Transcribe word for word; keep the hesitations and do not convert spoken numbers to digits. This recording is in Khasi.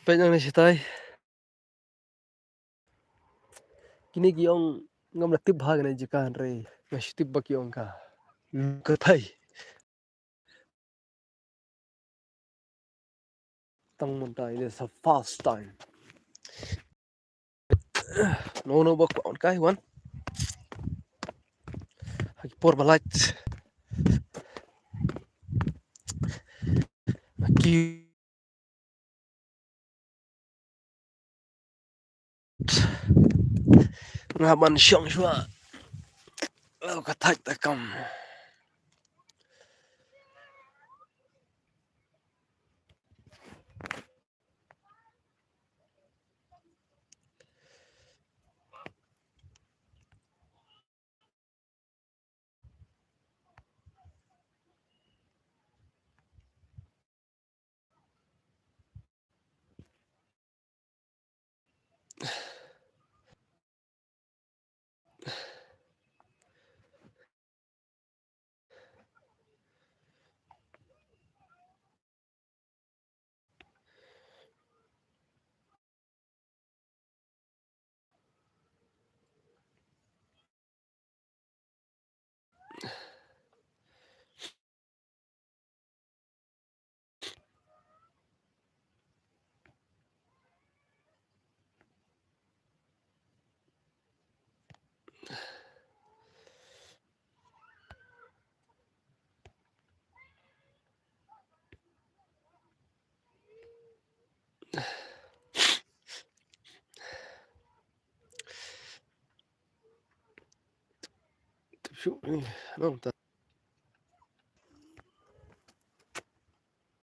Peit nangne shatai. Kine ki ong ngam la tip bha kane jaka hynrei nga shu tip ba ki ong ka Lawkathai. Tang mynta ine sa first time. No, no, ba kwah wan kai wan. Ha ki por ba lait. Ha ki Nga ban shong shuwa. Lawkathai ta kam. Tip shuh ni, nang ta.